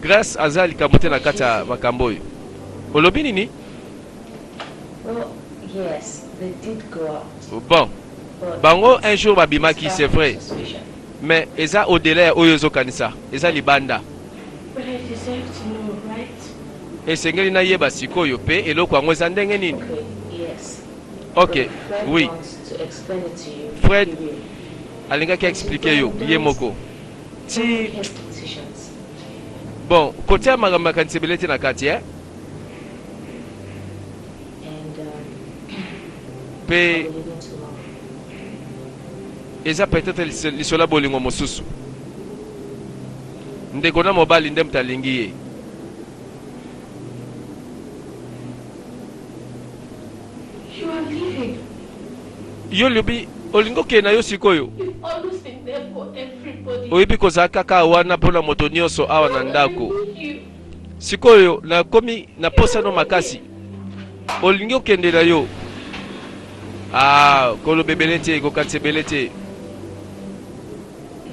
Speaker 1: Grace aza likambo te na kati ya makambo oyo. Olobi nini?
Speaker 5: Well, yes, they did go out.
Speaker 1: Bon,
Speaker 5: But
Speaker 1: bango
Speaker 5: it's
Speaker 1: un jour babimaki, c'est
Speaker 5: sparked
Speaker 1: vrai.
Speaker 5: suspicion.
Speaker 1: Mais eza au-delà ya oyo ozokanisa, eza libanda.
Speaker 2: But I deserve to know, right?
Speaker 1: Esengeli nayeba sikoyo pe eloko yango eza ndenge nini.
Speaker 5: Okay, yes.
Speaker 1: Ok,
Speaker 5: Fred
Speaker 1: oui.
Speaker 5: wants to explain it to you.
Speaker 1: Fred
Speaker 5: He will.
Speaker 1: alingaki expliquer yo ye moko. Ti
Speaker 5: Don't make hasty decisions.
Speaker 1: bon, kotia makambo makanisi ebele te na kati eh.
Speaker 5: And
Speaker 1: Pe
Speaker 5: I'll be leaving tomorrow.
Speaker 1: eza peut-être lisolo ya bolingo mosusu. Ndeko na mobali nde moto alingi ye.
Speaker 2: You are leaving.
Speaker 1: Yo lobi olingi okende na yo sikoyo?
Speaker 2: You've always been there for everybody.
Speaker 1: Oyebi kozala kaka wana mpo na moto nyonso awa na
Speaker 2: Now that I
Speaker 1: ndako.
Speaker 2: need you.
Speaker 1: Sikoyo nakomi na posa no makasi. Olingi okende na yo? Ah, koloba ebele te, kokanisa ebele te.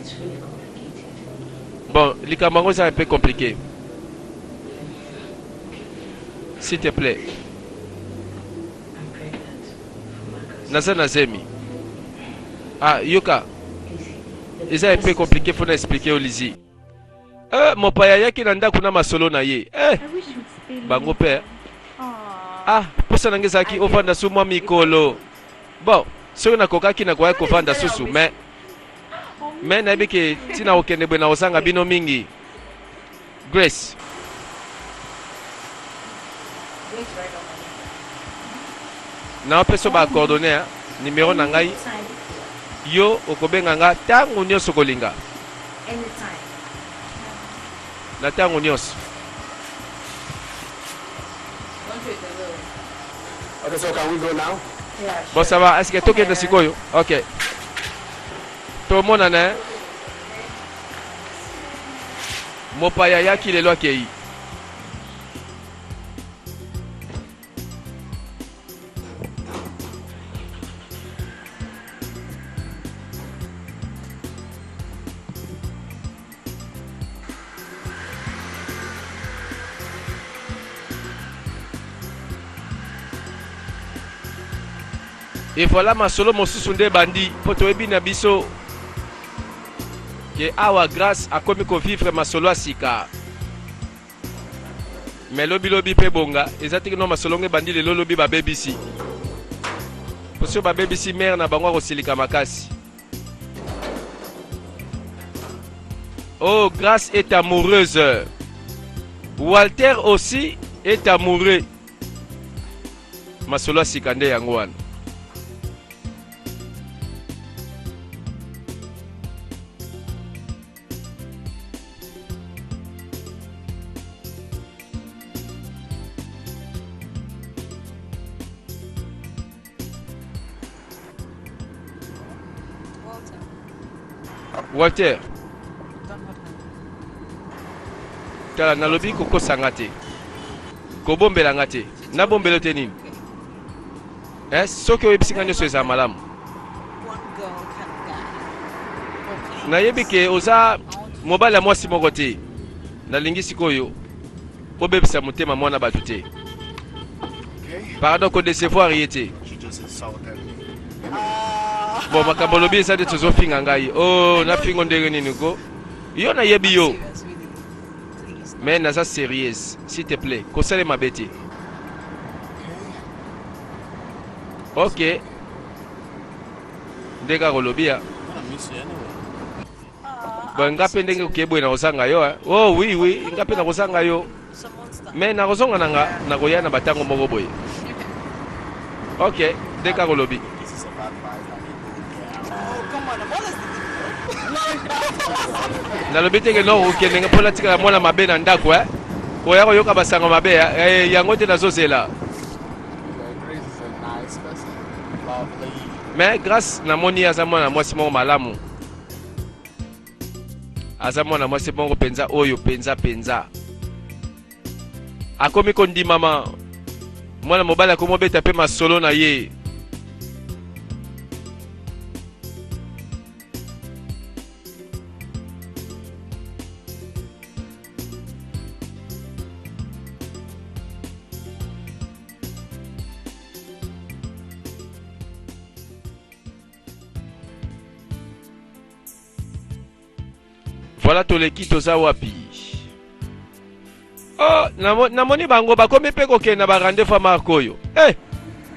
Speaker 5: It's really complicated.
Speaker 1: Bon, likambo yango eza un peu compliqué. S'il te plaît. Naza na zemi. Ah, yoka. Eza un peu compliqué, faut na expliquer yo Lizzie. Eh, mopaya ayaki na ndako na masolo na ye. Eh, bango pe. Ah, posa na ngai ezalaki ovanda su mwa mikolo. Bon, soki nakokaki nakoya kovanda susu, mais mais nayebi ke ntina kokende boye nakozanga bino mingi. Grace. Naopesa ba coordonnées hein, numero na ngai. Yo okobenga nga tango nyonso kolinga. Na tango nyonso.
Speaker 3: Okay, so can we go now?
Speaker 1: Bon, ça va. Est-ce que tokende sikoyo? Ok. Tomonana hein? Mopaya ayaki lelo akei. Et voilà masolo mosusu nde ebandi mpo toyebi na biso ke awa Grace akomi ko vivre masolo ya sika. Mais lobi lobi pe bonga eza te no masolo ngo ebandi lelo lobi babebisi. Po soki babebisi mère na bango akosilika makasi. Oh, Grace est amoureuse. Walter aussi est amoureux. Masolo ya sika nde yango wana. Walter, tala nalobi kokosa nga te, kobombela nga te. Nabombela yo te nini? Eh, soki oyebisi nga nyonso ezala malamu. Nayebi ke oza mobali ya mwasi moko te. Nalingi sikoyo obebisa motema mwana bato te. Pardon, ko decevoir ye te. Bon, makambo olobi eza nde tozofinga ngai. Oh, nafingo ndenge nini ko? Yo nayebi yo. Mais naza serieuse, s'il te plaît, kosala mabe te. Ok. Nde kaka olobi ya. Bon, nga mpe ndenge okeye boye nakozanga yo. Oh oui oui, nga mpe nakozanga yo. Mais nakozonga na nga, nakoya na batango moko boye. Ok, nde kaka olobi. Nalobi te ke no okende nga mpo natikala mwana mabe na ndako eh? Oya koyoka basango mabe eh? Yango te nazozela. Mais Grâce namoni aza mwana mwasi moko malamu. Aza mwana mwasi moko mpenza oyo mpenza mpenza. Akomi kondimama. Mwana mobali akomi obeta mpe masolo na ye. Voilà toleki toza wapi? Oh, namoni bango bakomi mpe kokende na ba rendez-vous ya marque oyo. Eh,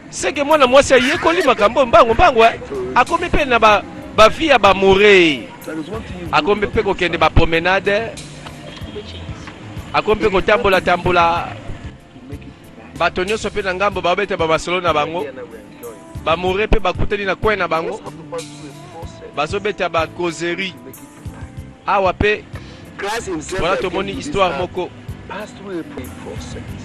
Speaker 1: seke mwana mwasi ayekoli makambo mbango mbango eh. Akomi mpe na ba ba vie ya ba moure. Akomi mpe kokende ba promenade. Akomi mpe kotambola tambola. Bato nyonso mpe na ngambo babeta ba masolo na bango. Ba moure mpe bakutani na coin na bango. Bazobeta ba causerie. Awa mpe voilà tomoni histoire moko.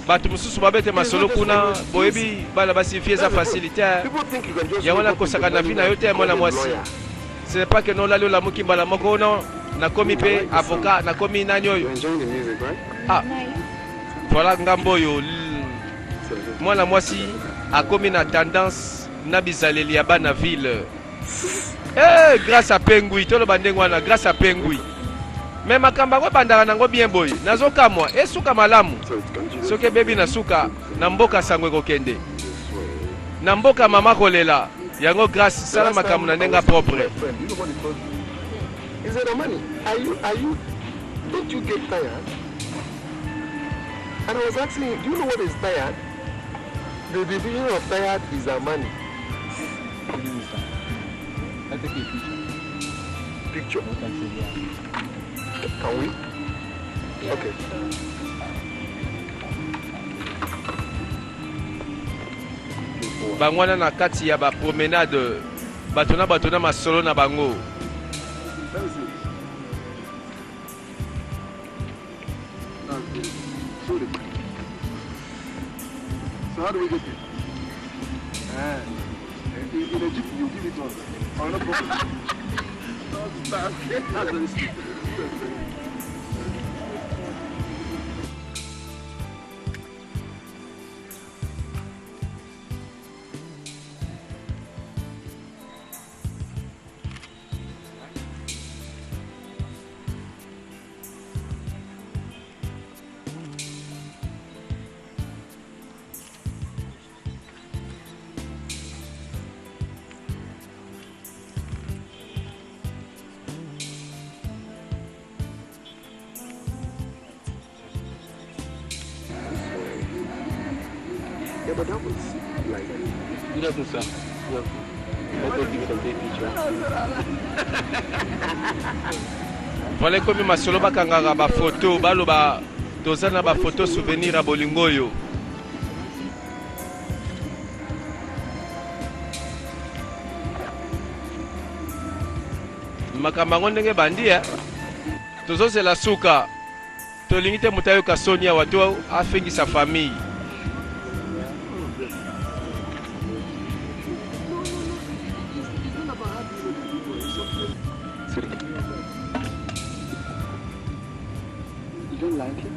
Speaker 1: Bato mosusu babete masolo kuna, boyebi bana basi vie eza facilité. Yango nakosaka na vie na yo te mwana mwasi. Ce n'est pas que non lali olamuki mbala moko non nakomi mpe avocat nakomi nani oyo. Ah voilà ngambo oyo mwana mwasi akomi na tendance na bizaleli ya bana ville. Eh, grâce à Pengui, toloba ndenge wana, grâce à Pengui. Mais makambo yango ebandaka nango bien boye, nazokamwa, esuka malamu. Soki ebebi na suka, na mboka sango ekokende. Na mboka mama kolela, yango grâce sala makambo na ndenge propre.
Speaker 3: He said, Amani, don't you get tired? And I was asking him, do you know what is tired? The definition of tired is Amani.
Speaker 6: Good evening, sir. Let's take a picture.
Speaker 3: Picture?
Speaker 6: Yeah.
Speaker 3: Can we?
Speaker 6: Yeah.
Speaker 3: Okay.
Speaker 1: Bango wana na kati ya ba promenade bato na bato na masolo na bango.
Speaker 3: So how do we get it? In Egypt, you give it to us. Oh, no problem. That's very stupid. Yeah, but that was like.
Speaker 6: Good afternoon, sir. Good afternoon. Let us give some picture.
Speaker 1: Voilà ekomi masolo bakangaka ba photo baloba toza na ba photo souvenir ya bolingo oyo. Makambo yango ndenge ebandi eh? Tozozela suka, tolingi te moto ayoka soni awa to afingisa famille.
Speaker 3: You don't like it?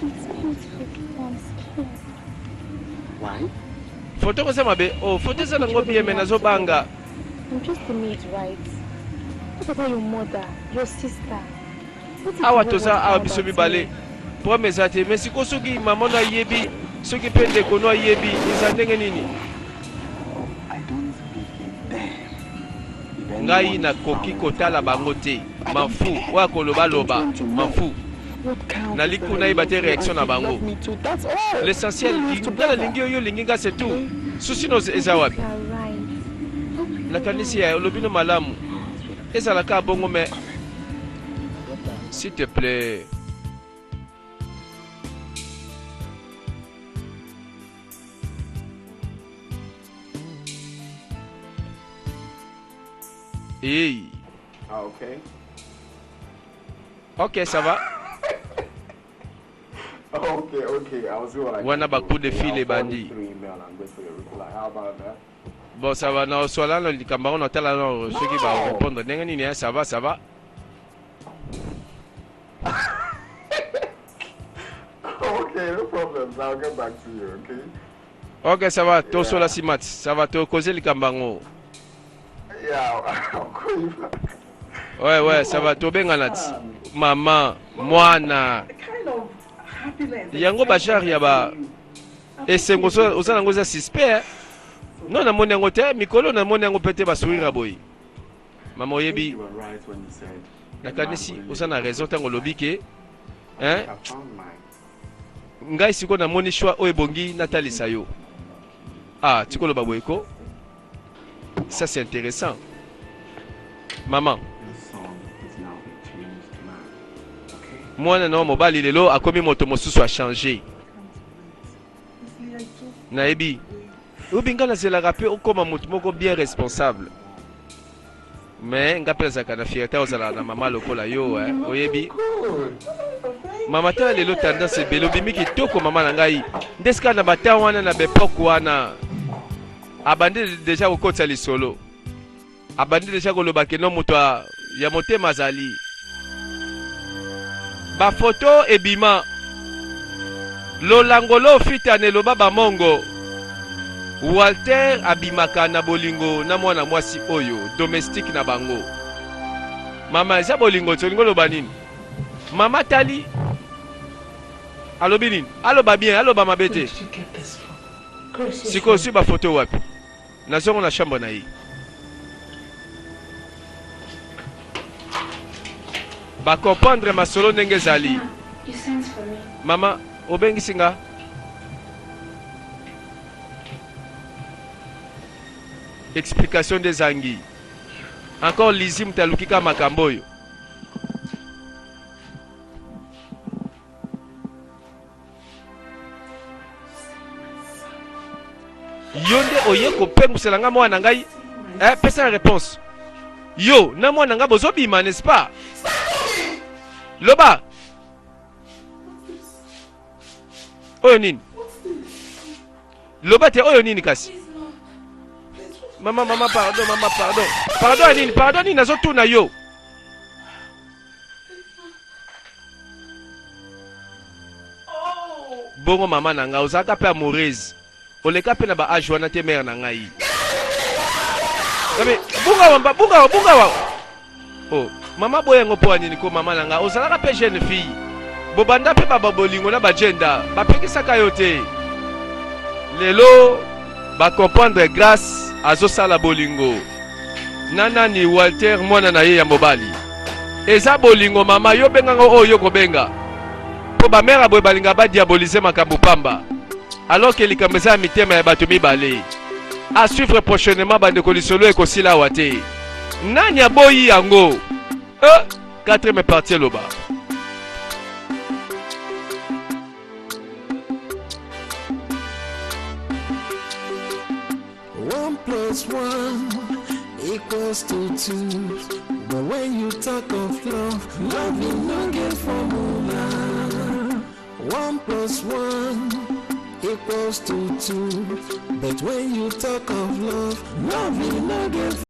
Speaker 2: It's beautiful, but I'm scared.
Speaker 3: Why?
Speaker 1: Photo koza mabe. Oh, photo eza nango bien mais nazobanga.
Speaker 2: I'm just a maid, right? What about your mother, your sister? What if
Speaker 1: Awa
Speaker 2: the
Speaker 1: toza
Speaker 2: world
Speaker 1: awa
Speaker 2: found
Speaker 1: biso
Speaker 2: out
Speaker 1: mibale.
Speaker 2: me?
Speaker 1: Problème eza te. Mais sikoyo soki mama no ayebi, soki mpe ndeko no ayebi, eza ndenge nini?
Speaker 3: I don't give a damn. If
Speaker 1: Ngai
Speaker 3: anyone
Speaker 1: nakoki
Speaker 3: found
Speaker 1: kotala
Speaker 3: out,
Speaker 1: bango te.
Speaker 3: I don't
Speaker 1: Mafu,
Speaker 3: care.
Speaker 1: oyo akoloba
Speaker 3: I don't
Speaker 1: loba.
Speaker 3: want to know.
Speaker 1: Mafu.
Speaker 3: What counts
Speaker 1: Nali
Speaker 3: is that
Speaker 1: kuna
Speaker 3: I
Speaker 1: yeba
Speaker 3: love
Speaker 1: te
Speaker 3: you
Speaker 1: réaction
Speaker 3: and
Speaker 1: na
Speaker 3: you
Speaker 1: bango.
Speaker 3: love me too. That's all.
Speaker 1: L'essentiel,
Speaker 3: We live
Speaker 1: nga
Speaker 3: together.
Speaker 1: nalingi yo, yo olingi nga, c'est tout. Souci no eza wapi?
Speaker 2: You are right. Hope you
Speaker 1: Nakanisi ya olobi no malamu. Ezalaka bongo mais s'il te plaît. Hey.
Speaker 3: Ah, okay.
Speaker 1: Ok, ça va.
Speaker 3: Okay, okay. I'll see what I
Speaker 1: Wana
Speaker 3: can
Speaker 1: ba
Speaker 3: do.
Speaker 1: coup de
Speaker 3: Okay,
Speaker 1: fil
Speaker 3: I'll forward
Speaker 1: ebandi.
Speaker 3: it through email and wait for your reply. How about that?
Speaker 1: Bon, ça va. Na oswala na likambo yango natala na soki ba répondre ndenge nini, hein, ça va, ça va.
Speaker 3: Okay, no problems. I'll get back to you, okay?
Speaker 1: Ok, ça va. Tosola nsima, ça va, tokoze likambo yango.
Speaker 3: Yeah, I'll, I'll call you back.
Speaker 1: Ouais, ça va, tobengana ti. Mama, mwana.
Speaker 5: The kind of happiness.
Speaker 1: Yango ba genre ya ba esengo oza nango eza suspect, hein? Non, namoni yango te mikolo, namoni yango mpe te basourire boye. Mama, oyebi,
Speaker 3: You were right when you said
Speaker 1: nakanisi oza na raison ntango olobi ke, hein?
Speaker 3: I found mine.
Speaker 1: Ngai sikoyo namoni choix oyo ebongi natalisa yo. Ah, tikoloba boye ko, ça c'est intéressant, maman.
Speaker 3: Your son is now a changed man. Okay?
Speaker 1: Mwana na yo mobali lelo akomi moto mosusu, achange. Nayebi oyebi, ngai nazelaka mpe okóma moto moko bien responsable, mais nga mpe nazalaka na fierté ozalaka na mama lokola yo, eh. Oyebi mama, tala lelo tendance ebele, obimi kitoko mama na ngai. Nde sika na bata wana na bepoke wana abandi déjà kokotisa lisolo, abandi déjà koloba keno moto ya motema azali. Bafoto ebima lolango lo fitana eloba bamongo. Walter abimaka na bolingo na mwana mwasi oyo domestique na bango. Mama, eza bolingo ti olingi oloba nini? Mama tali alobi nini? Aloba bien, aloba mabe te.
Speaker 5: Where did you get this from?
Speaker 2: Grace is
Speaker 1: Sikoyo ozwi bafoto wapi? Nazongo na chambre na ye. Bacomprendre masolo ndenge ezali.
Speaker 2: You sent for me.
Speaker 1: Mama, obengisi nga? Explication nde ezangi encore. Lizi moto aluki kaka makambo oyo. Yo nde oye kopengwisela nga mwana na ngai, eh, pesa na réponse. Yo na mwana na ngai bozobima, n'est-ce pas? Loba, oyo nini? Loba te, oyo nini kasi? Mama, mama, pardon, mama, pardon. Pardon ya nini? Pardon nini nazotuna yo? Bongo mama na ngai, ozalaka mpe amoureuse, oleka mpe na ba âge wana te. Mère na ngai, Ngambe, bunga wamba, bunga wa, bunga wa. Oh mama, boyango mpo ya nini ko? Mama na ngai, ozalaka mpe jeune fille, bobanda mpe baba bolingo na bagenda, bapekisaka yo te. Lelo bacomprendre, Grâce azosala bolingo na nani? Walter, mwana na ye ya mobali. Eza bolingo mama, yo benganga oyo yo kobenga, mpo bamère boye balinga badiabolize makambo pamba, alors ke likambo eza ya mitema ya bato mibale. À suivre prochainement, bandeko. Lisolo ekosila awa te. Nani aboyi yango? Quatrième partie eloba.
Speaker 4: One plus one equals to two. But when you talk of love, love you no get formula. One plus one equals to two. But when you talk of love, love you no get